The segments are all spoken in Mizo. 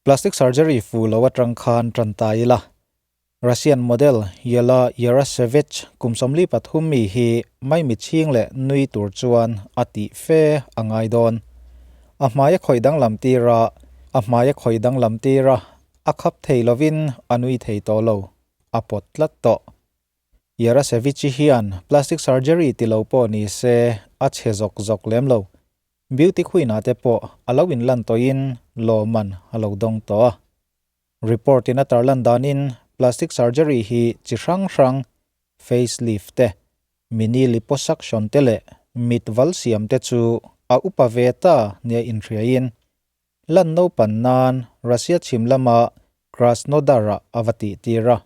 Plastic surgery fu lo atang khan tan ta ila. Russian model Yela Yarashevich kum 43 mi hi maimichhing leh nui tur chuan a tih fe a ngai dawn. A hmai a khawih danglam tir a, a hmai a khawih danglam tir a, a khap thei lovin a nui thei tawh lo, a pawt tlat tawh. Yarashevich-i hian plastic surgery ti lo pawh ni se a chhe zawk zawk lem lo. Beauty Queen ah te pawh a lo inlan tawhin lawmman a lo dawng tawh a. Report in a tarlan danin plastic surgery hi chi hrang hrang face lift te, mini liposuction te leh mit val siam te chu a upa ve ta nia inhriain lan naupan nan Russia chhim lama Krasnodar ah a va tihtir a.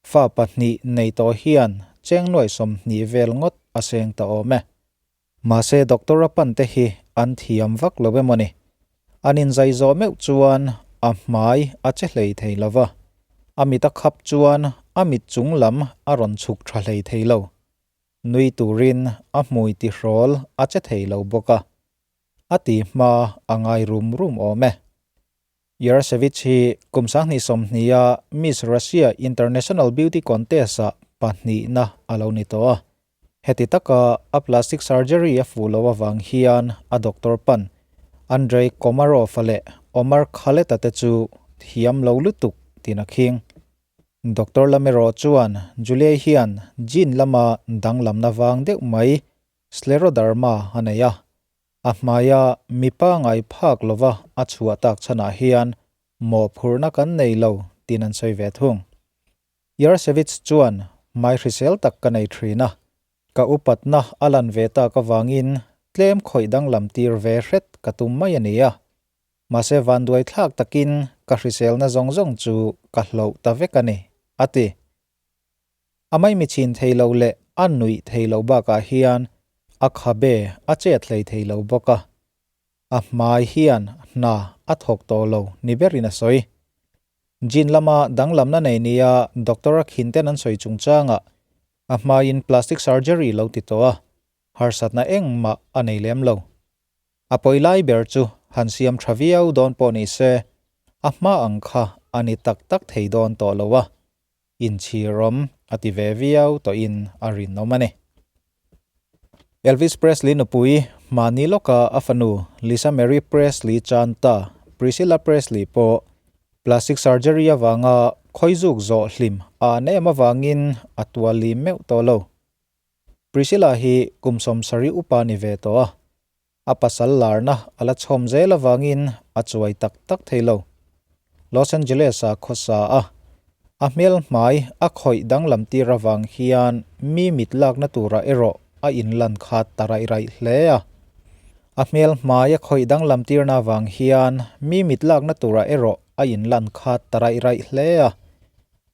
Fa pahnih nei tawh hian cheng nuai 20 vel ngawt a seng ta awm e. Mahse doctor a pan te hi an thiam vak lo emaw ni. An inzai zawh meuh chuan a hmai a che hlei thei lo va, a mit a khap chuan a mit chung lam a rawn chhuk tha hlei thei lo. Nui turin a hmui tihrawl a che thei lo bawk a, a ti hma a ngai rum rum awm e. Yarashevich hi kum 2020 a Miss Russia International Beauty Contest-ah pahnihna a lo ni tawh a. Heti taka a plastic surgery a fuh loh avang hian a doctor pan Andrei Komarov-a leh Omar Khaled-a te chu thiam lo lutuk tiin a khing. Doctor Lamero chuan Julie hian gene lama danglamna vang deuh mai scleroderma a nei a, a hmaia mipa ngai phak lova a chhuah tak chhanah hian mawhphurhna kan nei lo tiin an sawi ve thung. Yarashevich chuan hmai hrisel tak ka nei thin a, ka upatna a lan ve tak avangin tlem khawih danglam tir ve hret ka tum mai a ni a. Mahse vanduai thlak takin ka hriselna zawng zawng chu ka hloh ta vek a ni, a ti. A maimichhin thei lo leh a nuih thei lo bakah hian a khabe a chet hlei thei lo bawk a. A hmai hian hna a thawk tawh lo ni berin a sawi. Gene lama danglamna nei nia doctor a khin ten an sawi chungchangah a hmaiin plastic surgery lo ti tawh a, harsatna engmah a nei lem lo. A pawi lai ber chu han siam tha viau dawn pawh ni se, a hma ang kha a ni tak tak thei dawn tawh lo a, inchhirawm a ti ve viau tawhin a rinawm a ni. Elvis Presley nupui hmani lawka a fanu Lisa Marie Presley chan ta Priscilla Presley pawh plastic surgery avanga khawizuk zawh hlim a an em avangin a tual lim meuh tawh lo. Priscilla hi kum 70 upa ni ve tawh a, a pasal larna a la chhawm zel avangin a chuai tak tak thei lo. Los Angeles-a khawsa a, a hmel hmai a khawih danglam tir avang hian mi mit lakna turah erawh a inlan khat ta raih raih hle a. A hmel hmai a khawih danglam tirna avang hian mi mit lakna turah erawh a inlan khat ta raih raih hle a.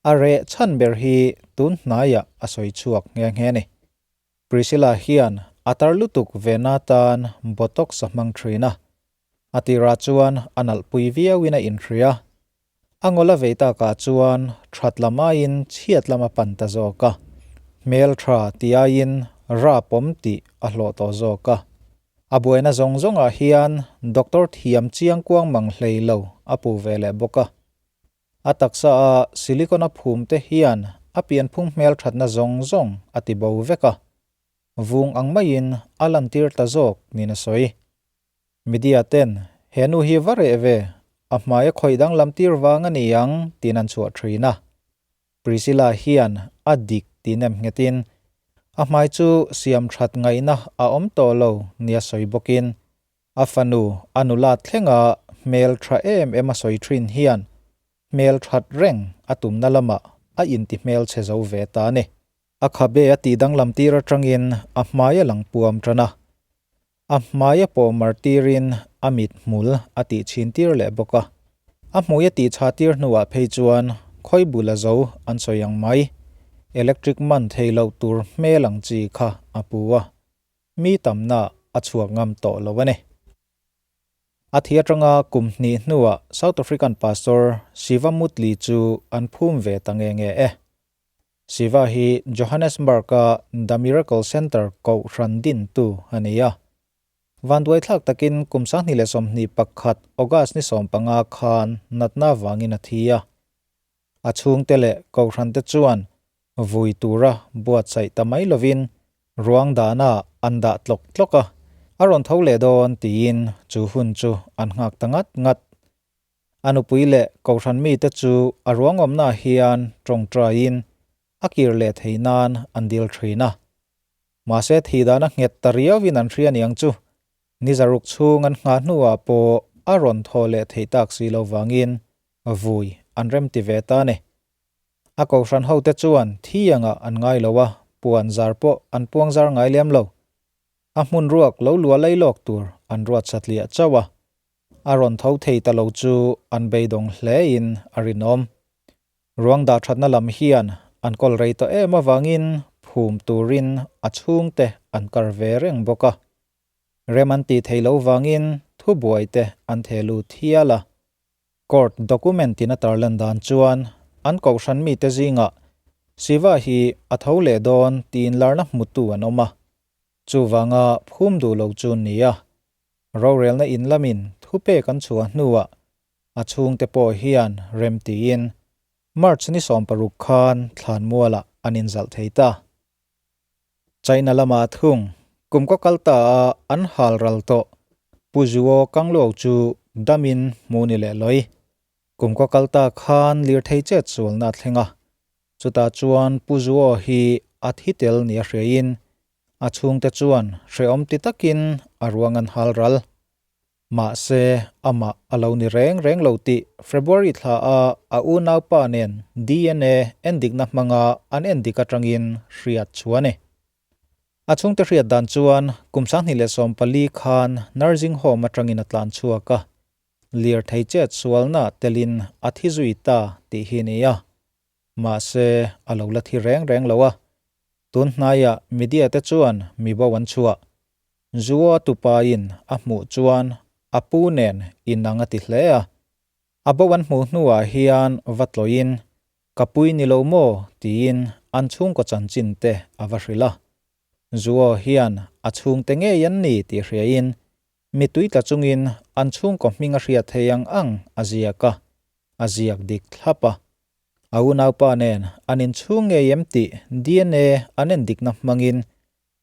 A reh chhan ber hi tun hnaiah a sawi chhuak nghe nghe a ni. Priscilla hian a tar lutuk ve na tan Botox a hmang thin a, a tirah chuan a nalhpui viauin a inhria. A ngawla vei takah chuan that lam aiin chhiat lam a pan ta zawk a, hmeltha ti aiin rap awm tih a hlawh tawh zawk a. A buaina zawng zawngah hian doctor thiam chiang kuang mang hlei lo a pu ve leh bawk a. A taksa a silicone a phum te hian a pianphung hmelthatna zawng zawng a ti bo vek a, vung ang maiin a lantir ta zawk niin a sawi. Media ten he nu hi va reh ve, a hmai a khawih danglam tir vang a ni ang tiin an chhuah thin a. Priscilla hian a dik ti nem nghetin a hmai chu siam that ngaihna a awm tawh lo nia sawi bawkin A fanu a nula thlenga hmel tha em em a sawi thin hian hmel that reng a tumna lamah a inti hmel chhe zo ve ta a ni. A khabe a tih danglam tir atangin a hmai a lang puam tan a. A hmai a pawh mar tirin a mit hmul a tih chhin tir leh bawk a. A hmui a tih chha tir hnuah phei chuan khawi bul a zo an sawi ang mai. Electric man thei loh tur hmel ang chi kha a pu a. Mi tamna a chhuak ngam tawh lo a ni. A thi atanga kum hnih hnuah South African Pastor Siva Mutli chu an phum ve ta nge nge e. Siva hi Johannesburg-a The Miracle Centre kohhran dintu a ni a. Vanduaithlak takin kum 2021 August ni 15 khan natna vangin a thi a. A chhungte leh kohhrante chuan vui tura buatsaih ta mai lovin ruang dahna an dah tlawk tlawk a, a rawn tho leh dawn tiin chu hun chu an nghak ta ngat ngat. A nupui leh kohhran mite chu a ruangawmnaah hian tawngtaiin a kir leh theih nan an dil thin a. Mahse thih dan a nghet ta riauin an hria niang chu. Ni zaruk chhung an nghah hnuah pawh a rawn thaw leh theih tak si lo vangin vui an rem ti ve ta ni. A kohhran hote chuan thi angah an ngai lo a, puan zar pawh an puang zar ngai lem lo. A hmun ruak lo lua lei lawk tur an ruat satliah chauh a. A rawn tho thei ta lo chu an beidawng hlein a rinawm. Ruang dah thatna lam hian an kawl rei tawh em avangin phum turin a chhungte an kar ve reng bawk a. Rem an tih theih loh vangin thubuai te an theh lut hial a. Court document in a tarlan dan chuan an kohhran mite zingah Siva hi a tho leh dawn tiin larna hmutu an awm a. Chuvanga phum duh lo chu ni a. Rorelna in lamin thupek an chhuah hnuah A chhungte pawh hian rem tiin March ni 16 khan thlanmualah an inzalh thei ta. China lama thung kum kaw kal ta a an hal ral tawh Pu Zuo Kangluo chu damin hmu ni leh lawi. Kum kaw kal ta khan lirthei chet sualna a thleng a, chutah chuan Pu Zuo hi a thi tel nia hriain a chhungte chuan hrehawm ti takin a ruang an hal ral. Mahse, amah a lo ni reng reng lo tih February thla a a unaupa nen DNA endikna hmanga an endik atangin hriat chhuah a ni. A chhungte hriat dan chuan kum 2014 khan nursing home atangin a tlan chhuak a, lirthei chet sualna telin a thi zui ta tih hi ni a. Mahse, a lo la thi reng reng lo a. Tun hnaiah media te chuan mi bo an chhuah. Zuo tupain a hmuh chuan a pu nen inang a ti hle a. A bo an hmuh hnuah hian va tlawhin, Ka pui ni lo maw? tiin an chhungkaw chanchin te a va hrilh a. Zuo hian a chhungte ngei an ni tih hriain mitui tla chungin an chhungkaw hming a hriat thei ang ang a ziak a, a ziak dik thlap a. A unaupa nen an inchhung ngei em tih DNA an endikna hmangin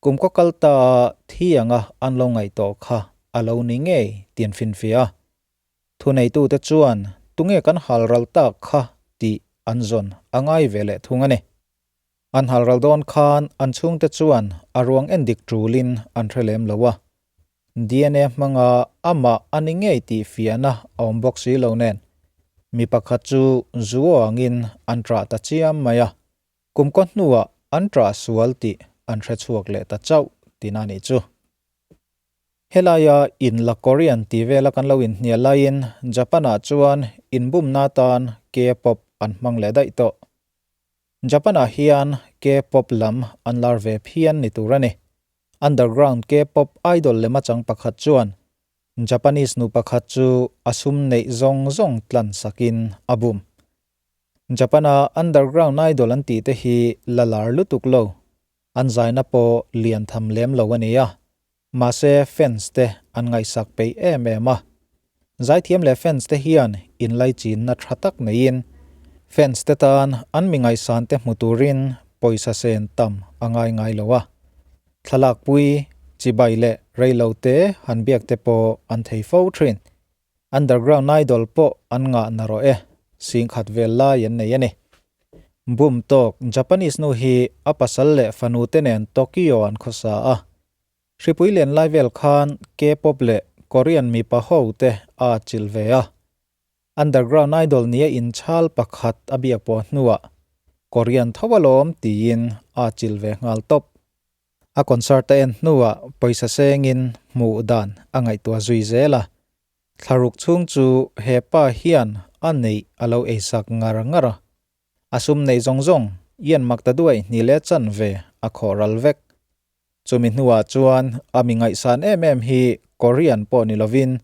Kum kaw kal ta a thi anga an lo ngaih tawh kha a lo ni ngei tih an finfiah a. Thuneitute chuan tunge kan halral tak kha tih an zawn a ngai ve leh thung a ni. An halral dawn khan an chhungte chuan a ruang endik tulin an hre lem lo a. DNA hmanga amah a ni ngei tih fiahna a awm bawk si lo nen mi pakhat chu zu angin an ṭah ta chiam mai a. Kum kaw hnuah an ṭah sual tih an hre chhuak leh ta chauh tihna a nih chu. Helaia in la Korean tih vela kan lo inhnial laiin Japan-ah chuan inbumna atan K-pop an hmang leh daih tawh. Japan-ah hian K-pop lam an lar ve phian ni tur a ni. Underground K-pop idol lema chang pakhat chuan Japanese nu pakhat chu a sum neih zawng zawng tlan sakin a bum. Japan-a underground idol an tih te hi la lar lutuk lo, an zaina pawh lian tham lem lo a ni a, mahse fans te an ngaihsak peih em em a. Zaithiam leh fans te hian inlaichinna tha tak neiin fans te tan an mi ngaihsan te hmu turin pawisa sen tam a ngai ngai lo a. Thlalakpui, chibai leh reilo te han biak te pawh an thei fo thin. Underground Idol pawh an ngah na rawh e, singkhat vel lai an nei a ni. Bum tawk Japanese nu hi a pasal leh fanu te nen Tokyo an khawsa a. Hripui len lai vel khan K-pop leh Korean mipa ho te a atchilh ve a. Underground Idol nia inchhal pakhat a biak pawh hnuah Korean tho alawm tiin a atchilh ve nghal tawp. A concert a en hnuah pawisa sengin hmuh dan a ngaihtuah zui zel a. Thlaruk chhung chu he pa hian a neih a lo eisak ngar ngar a. A sum neih zawng zawng Ian Maktaduai hni leh chan ve a khawh ral vek. Chumi hnuah chuan a mi ngaihsan em em hi Korean pawh ni lovin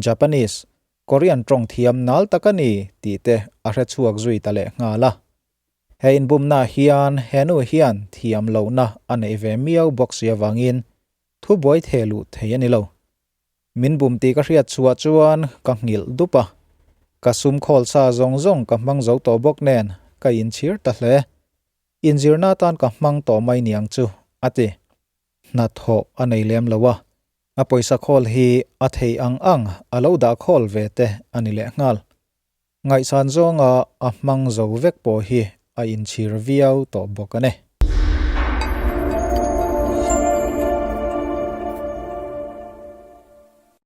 Japanese, Korean tawng thiam nal tak a ni tih te a hre chhuak zui ta leh nghal a. He inbumna hian he nu hian thiam lohna a neih ve miau bawk si avangin thubuai theh luh thei a ni lo. Min bum tih ka hriat chhuah chuan ka nghilh dup a, ka sum khawl sa zawng zawng ka hmang zo tawh bawk nen ka inchhir ta hle. Inzirna atan ka hmang tawh mai niang chu, a ti. Hnathawh a nei lem lo a, a pawisa khawl hi a thei ang ang a lo dah khawl ve te a ni lehnghal. Ngaihsan zawnga a hmang zo vek pawh hi a inchhir viau tawh bawk a ni.